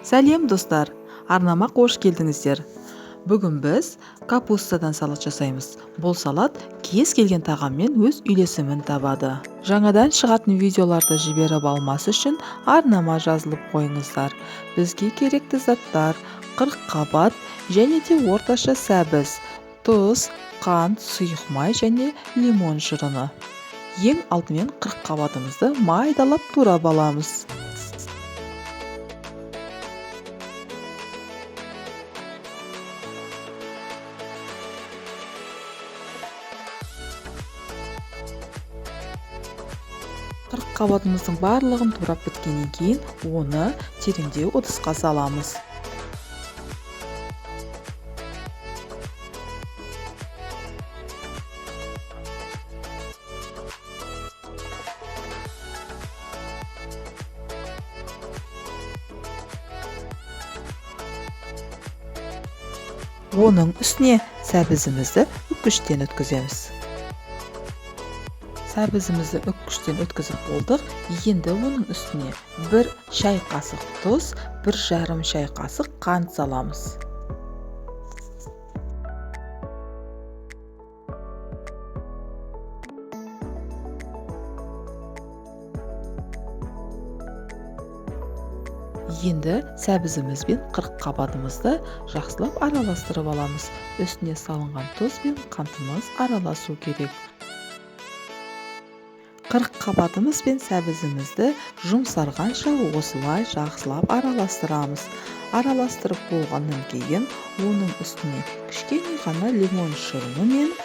Сәлем, достар! Арнама қош келдіңіздер. Бүгін біз капустадан салат жасаймыз. Бұл салат кез келген тағаммен өз үйлесімін табады. Жаңадан шығатын видеоларды жіберіп алмас үшін арнама жазылып қойыңыздар. Бізге керекті заттар: қырыққабат және де орташа сәбіз, тұз, қант, сұйық май және лимон шырыны. Ең алдымен қырыққабатымызды майдалап турап аламыз. Қырыққабатымыздың барлығын турап біткеннен кейін оны тереңдеу ыдысқа саламыз. Оның үстіне сәбізімізді үккіштен өткіземіз. Сәбізімізді үккіштен өткізіп болдық. Енді оның үстіне 1 шай қасық тұз, 1,5 шай қасық қант саламыз. Енді сәбізіміз бен қырыққабатымызды жақсылап араластырып аламыз. Үстіне салынған тұз бен қантымыз араласу керек. Қырыққабатымыз бен сәбізімізді жұмсарғанша осылай жақсылап араластырамыз. Араластырып болғаннан кейін оның үстіне кішкене ғана лимон шырыны мен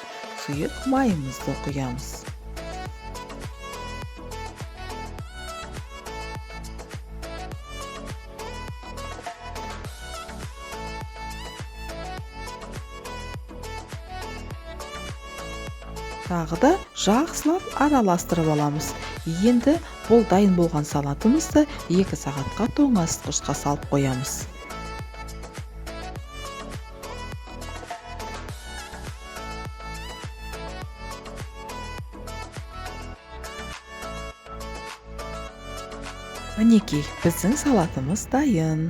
сұйық майымызды құямыз. Тағы да жақсылап араластырып аламыз. Енді бұл дайын болған салатымызды 2 сағатқа тоңазытқышқа салып қоямыз. Мінекей, біздің салатымыз дайын.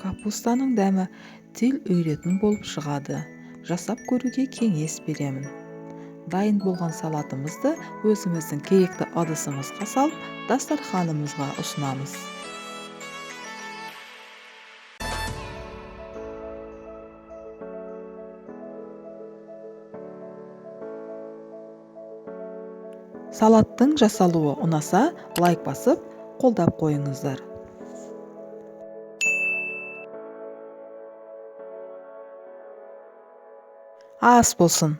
Капустаның дәмі тіл үйіретін болып шығады. Жасап көруге кеңес беремін. Дайын болған салатымызды өзіміздің керекті ыдысымызға салып, дастарханымызға ұсынамыз. Салаттың жасалуы ұнаса, лайк басып, қолдап қойыңыздар. Ас болсын.